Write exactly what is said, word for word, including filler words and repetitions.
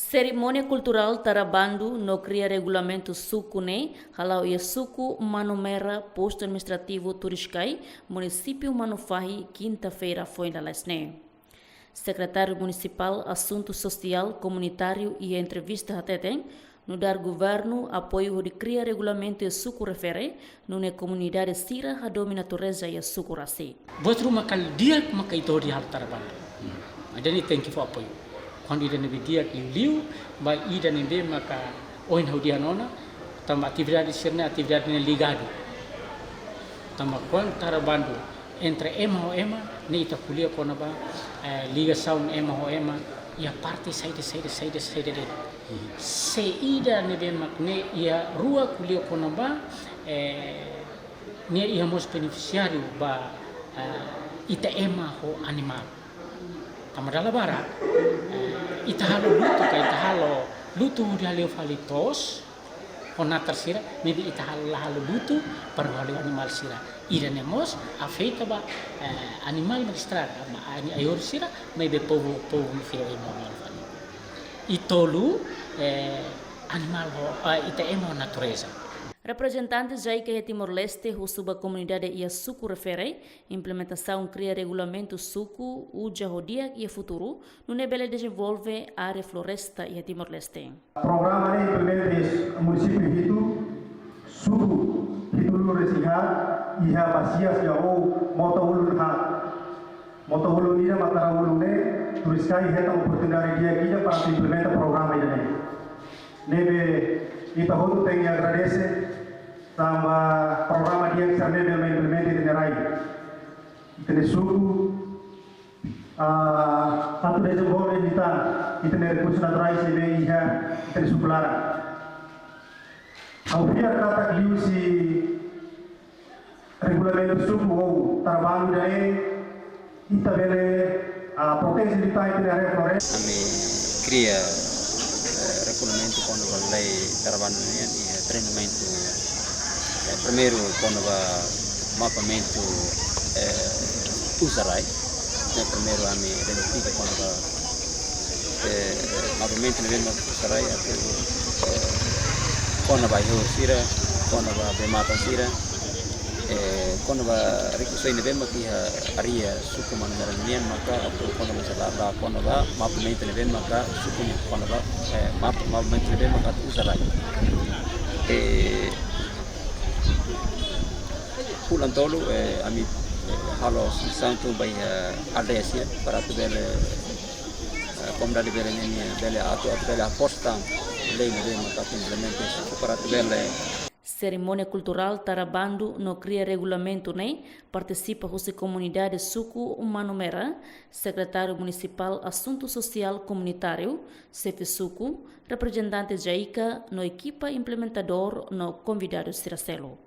Serimónia kulturál tara bandu no kria regulamentu suku ne'e hala'o iha suku Manu Mera, postu administrativu Turiscai, munisípiu Manufahi, kinta-feira foin lalais ne'e. Sekretáriu Munisipál Asuntu Sosiál Komunitáriu iha entrevista hateten, nu'udar governu apoiu hodi kria regulamentu iha suku refere, nune'e komunidade sira hadomi natureza iha suku rasik. Buat ruma kala di'ak maka ita hodi halo tara bandu. Ida-ne'e tenke fó apoiu. Kuandu ida ne'ebé di'ak liuliu, ba ida ne'ebé maka ohin ha'u dehan ona, tanba atividade sira-ne'e, atividade ne'e ligadu. Tanba kuandu tara bandu entre ema ho ema, ne'e ita ko'alia kona-ba, eh, ligasaun ema ho ema, iha parte saida, saida, saida, saida de'it. Se ida ne'ebé mak ne'e iha rua ko'alia kona-ba, eh, ne'e iha mós benefisiáriu ba, eh, ita ema ho animál. Tanba dala barak, eh, ita halo lutu, ka ita halo lutu hodi hale'u fali to'os ho natar sira, maibé ita halo, la halo lutu para hale'u animál sira. Ida-ne'e mós afeta ba, eh, animál mak estraga, ba ani-, ai-horis sira, maibé povu, povu fila ema animál fali. I tolu, eh, animál ho, eh, ita ema ho natureza. Reprezentante JICA iha Timor-Leste husu ba komunidade iha suku refere, implementasaun kria regulamentu suku uza ho di'ak iha futuru, nune'e bele dezenvolve área floresta iha Timor-Leste. Programa ne'e implementa iha munisípiu hitu, suku hitu-nulu resin haat, iha basia sia ou mota ulun haat. Mota ulun ida, Matara Ulun ne'e, Turiscai hetan oportunidade di'ak ida para atu implementa programa ida-ne'e. Ne'ebé ita hotu tenke agradese, tanba programa di'ak sira-ne'e bele implementa iha ita-nia rai, ita-nia suku, ah, atu dezenvolve ita, ita-nia rekursu naturais ne'ebé iha ita-nia suku laran. Ha'u fiar katak liuhusi regulamentu suku ou tara bandu ida-ne'e, ita bele, ah, proteje ita-nia área floresta. Ami kria, eh, regulamentu kona-ba lei tara bandu nian iha treinamentu, eh, primeiru kona-ba mapamentu, eh, uza rai. Ne'e primeiru ami identifika kona-ba, eh, mapamentu ne'ebé mak uza rai atu, eh, kona-ba ai-horis sira, kona-ba bee-matan sira, eh, kona-ba rikusoin ne'ebé mak iha área suku Manu Mera nian maka atu kona-ba sala ba kona-ba mapamentu ne'ebé maka suku nian kona-ba, eh, map-, mapamentu ne'ebé maka atu uza rai. Eh, fulan tolu, eh, ami, eh, halo selesaun tun ba iha, eh, aldeia sira para atu bele, eh, komunidade bele ninia bele atu, atu bele aposta lei ne'ebé maka atu implementa suku para atu bele. Serimónia kulturál tara bandu no kria regulamentu ne'e partisipa husi komunidade suku Manu Mera, Sekretáriu Munisipál Asuntu Sosiál Komunitáriu, xefe suku, reprezentante JICA no ekipa implementadór no konvidadu sira seluk.